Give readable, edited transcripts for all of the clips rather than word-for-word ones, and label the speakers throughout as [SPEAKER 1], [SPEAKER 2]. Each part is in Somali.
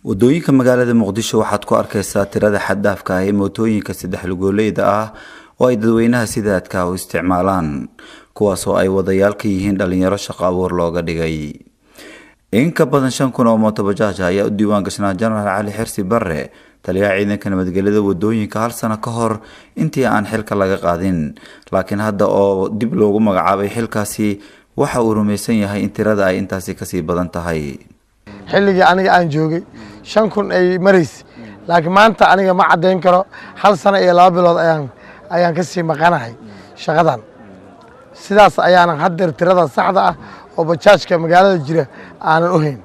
[SPEAKER 1] Wadooyinka magaalada Muqdisho waxaad ku arkaysaa tirada xad dhaafka ah ee mootooyinka saddex lugooleyda ah oo ay dadweynaha sida aadka u isticmaalaan, kuwaas oo ay wadayaal ka yihiin dhalinyaro shaqo abuur looga dhigay. In ka badan 5000 oo mooto bajaaj ah ayaa u diiwaan gashnaa Jenaraal Cali Xirsi Barre, taliyaha ciidanka nabadgelyada wadooyinka, hal sano ka hor intii aan xilka laga qaadin. Laakiin hadda oo dib loogu magacaabay xilkaasi, waxa uu rumaysan yahay in tirada ay intaasi kasii badan tahay.
[SPEAKER 2] Xilligii aniga aan joogay 5000 ay maraysa, laakiin maanta aniga ma caddayn karo. Hal sano iyo 2 bilood ayaan ka sii maqanahay shaqadan, sidaas ayaanan haddeer tirada saxda ah oo bajaajka magaalada jira aanan u hayn.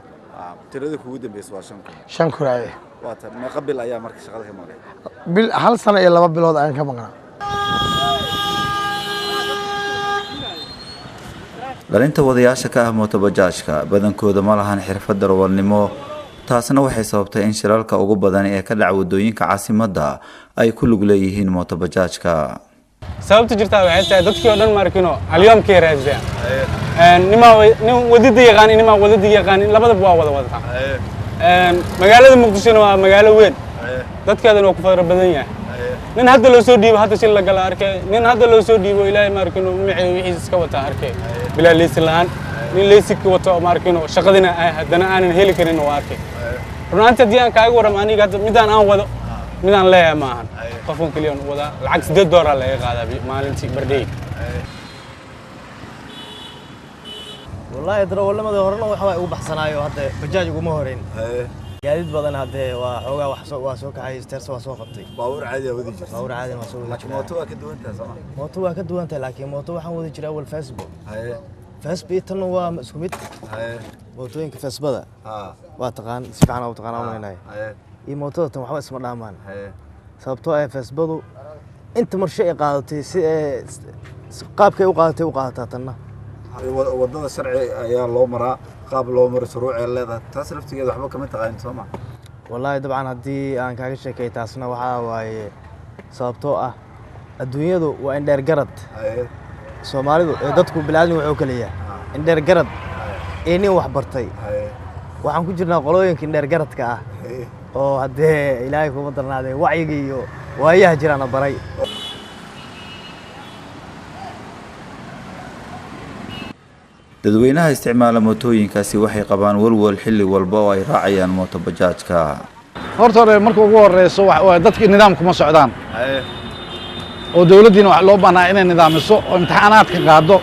[SPEAKER 1] Tirada kugu dambeysa waa 5000?
[SPEAKER 2] 5000 aye.
[SPEAKER 1] Waa tan meeqa bil ayaa marka shaqada ka maqnay?
[SPEAKER 2] Bil, hal sano iyo 2 bilood ayaan ka maqnaa.
[SPEAKER 1] Dhalinta wadayaasha ka ah mootobajaajka badankooda ma lahan xirfad darawalnimo, taasna waxay sababtay in shilalka ugu badan ee ka dhaca wadooyinka caasimadda ay ku lug leeyihiin mootobajaajka.
[SPEAKER 3] Sababta jirtaa waxay tahay dadkii oo dhan maarkino alyoomkay raadisayaan. Nimaa nin wadida yaqaan, nimaa wadida yaqaanin, labadaba waa wada wadataa. Magaalada Muqdishona waa magaalo weyn, dadkeedana waa ku fara badan yahay. Nin hadda loo soo dhiibo hadda shil la gala arkay, nin hadda loo soo dhiibo Ilaahay maarkino maceeyo wixiisa iska wataa arkay bilaa leysi la'aan, nin leysi wato maarkino shaqadina haddana aanan heli karin waa arkay. Run ahaantii haddii aan kaaga warramo, aniga hadda midaan aan wado midaan leeyahay ma ahan, qofkan keliya aan u wadaa. Lacag $8 laga qaadaa maalintii bardhay.
[SPEAKER 4] Wallaahi darawalnimadii horena waxa waa igu baxsanaayo, hadda bajaaj uguma horeyn. Gaadiid badan haddee waa xoogaa wax soo waa soo kaxay, steers waa soo qabtay.
[SPEAKER 1] Baabuur caadi aa wadi jirtay?
[SPEAKER 4] Baabuur caadi waa soo wadi
[SPEAKER 1] laakiin
[SPEAKER 4] jiraa.
[SPEAKER 1] Mooto waa ka duwan tahay sooma?
[SPEAKER 4] Mooto waa ka duwan tahay, laakiin mooto waxaan wadi jiray awal Facebook. Facebook iyo tanna waa isku mid. Mootooyinka Faceboda waa taqaan, si fiican aa u taqaan aan umalaynaya, iyo mootada tan waxba isma dhaamaan, sababtoo ah Facebodu inta marshe ay qaadatay si qaabkay u qaadatay u qaadataa tanna.
[SPEAKER 1] Wadada sharci ayaa loo maraa, qaab loo maro shuruucay leedahay, taas laftigeeda waxba kama taqaanin sooma?
[SPEAKER 4] Wallaahi dabcan haddii aan kaaga sheekay taasna waxaa waaye sababtoo ah adduunyadu waa indheer garad. Soomaalidu ee dadku bilaadan wuxuu kala yahay indheer garad iyo nin wax bartay. Waxaan ku jirnaa qolooyinka indheer garadka ah oo haddee Ilaahay kuma darnaadee wacyiga iyo waayaha jiraana baray.
[SPEAKER 1] Dadweynaha isticmaala mootooyinkaasi waxay qabaan walwal xilli walba oo ay raacayaan mootobajaajka.
[SPEAKER 5] Horta hore marka ugu horeyso waa dadkii nidaamkuma socdaan oo dowladdiina wax loo baahnaa inay nidaamiso oo imtixaanaadka qaado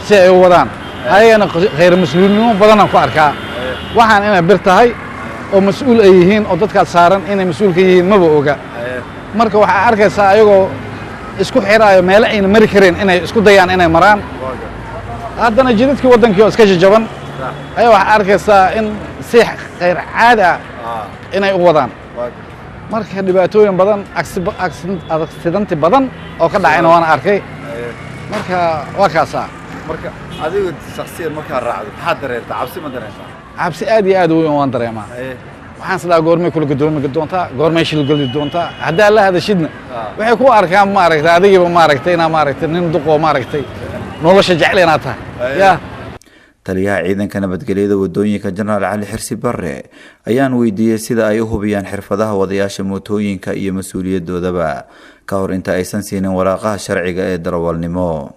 [SPEAKER 5] si ay u wadaan, ayagana khayr mas-uulnimo badanaan ku arkaa. Waxaan inay bir tahay oo mas-uul ay yihiin oo dadkaas saaran inay mas-uul ka yihiin maba oga. Marka waxaa arkaysaa ayagoo isku xiraayo meelo ayna mari karin inay isku dayaan inay maraan, haddana jidadkii waddankii oo iska jajaban ayaa waxaa arkaysaa in si khayr caadi ah inay u wadaan. Marka dhibaatooyin badan, accidentti badan oo ka dhacayna waana arkay. Marka waa kaasaa.
[SPEAKER 1] Marka adigu shaksiyan markaa raacdo maxaad dareentaa? Cabsi ma dareentaa?
[SPEAKER 5] Cabsi aad iyo aad u weyn waan dareemaa. Waxaan isdhahaa goormay kula gadoomi doontaa, goormay shilgeli doontaa. Haddaa la hadashidna waxay ku arkaan maaragtay adigiiba maaragtay inaa maaragtay nin duqoo maaragtay nolosha jecel inaad tahay ya.
[SPEAKER 1] Taliyaha ciidanka nabadgelyada wadooyinka Jenaraal Cali Xirsi Barre ayaan weydiiyey sida ay u hubiyaan xirfadaha wadayaasha mootooyinka iyo mas-uuliyadoodaba ka hor inta aysan siinin waraaqaha sharciga ee darawalnimo.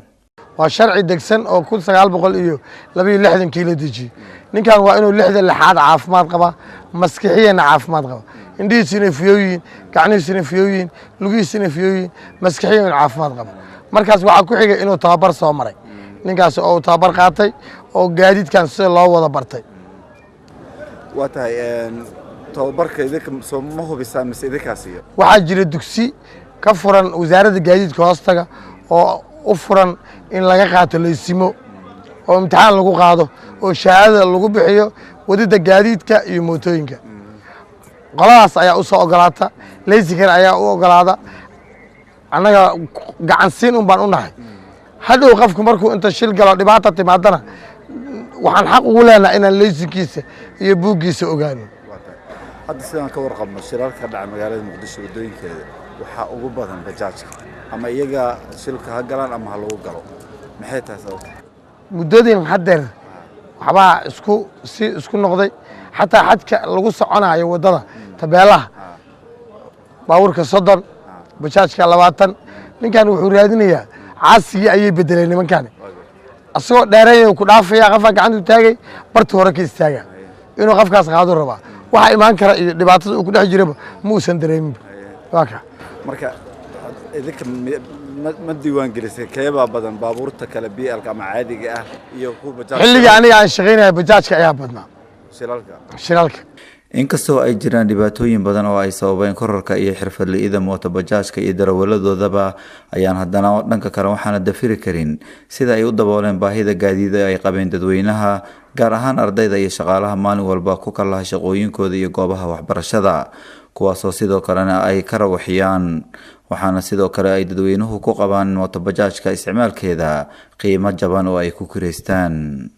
[SPEAKER 2] Waa sharci degsan oo 1962-kii la dejiyey. Ninkan waa inuu lixda lixaad caafimaad qaba, maskixiyana caafimaad qaba, indhihiisina fiyow yihiin, gacnihiisina fiyow yihiin, lugihiisina fiyow yihiin, maskixiyan caafimaad qaba. Markaas waxaa ku xigay inuu tababar soo maray ninkaas oo uu tababar qaatay oo gaadiidkan sida loo wada bartay.
[SPEAKER 1] Waa tahay, tababarka idinka soo ma hubisaa mise idinkaa siiyo?
[SPEAKER 2] Waxaa jira dugsi ka furan wasaaradda gaadiidka hoostaga oo u furan in laga qaato laysimo oo imtixaan lagu qaado oo shahaadada lagu bixiyo wadida gaadiidka iyo mootooyinka. Qoladaas ayaa u soo ogolaata laysikan ayaa u ogolaada, annaga gacansiin un baan u nahay. Hadhow qofku markuu inta shil galo dhibaata timaadana waxaan xaq ugu leenahay inaan laysinkiisa iyo buuggiisa ogaano.
[SPEAKER 1] Hadda sidaan ka warqabno shilalka ka dhaca magaalada Muqdisho wadooyinkeeda waxaa ugu badan bajaajka, ama iyaga shilka ha galaan ama ha lagu galo. Maxay tahay sababta?
[SPEAKER 2] Muddadin haddeer Waxbaa isku si isku noqday, xataa xadka lagu soconayo waddada, tabeelaha baabuurka 30, bajaajka 20. Ninkan wuxuu raadinayaa caasigii ayay bedeleen nimankani. Asagoo dheereeya ku dhaafaya, qofaa gacantu taagay, bartii hore ka istaaga, inuu qofkaas qaadu rabaa. Waxa imaan kara iyo dhibaatada uu ku dhex jiraba ma uusan dareeminba. Waa ka
[SPEAKER 1] Marka idinka ma diiwaan gelisay keebaa badan, baabuurta kale BL-ka ama caadiga ah iyo kuwa bajaajka?
[SPEAKER 2] Xilligii aniga aan shaqaynaya bajaajka ayaa badnaa
[SPEAKER 1] shilalka.
[SPEAKER 2] Shilalka.
[SPEAKER 1] Inkastoo ay jiraan dhibaatooyin badan oo ay sababeen korarka iyo xirfad li'ida mooto bajaajka iyo darawalladoodaba, ayaan haddana dhanka kale waxaana dafiri karin sida ay u dabooleen baahida gaadiida ay qabeen dadweynaha, gaar ahaan ardayda iyo shaqaalaha maalin walba ku kalaha shaqooyinkooda iyo goobaha waxbarashada, kuwaasoo sidoo kalena ay ka rawaxiyaan. Waxaana sidoo kale ay dadweynuhu ku qabaan mooto bajaajka isticmaalkeeda qiimo jaban oo ay ku kireystaan.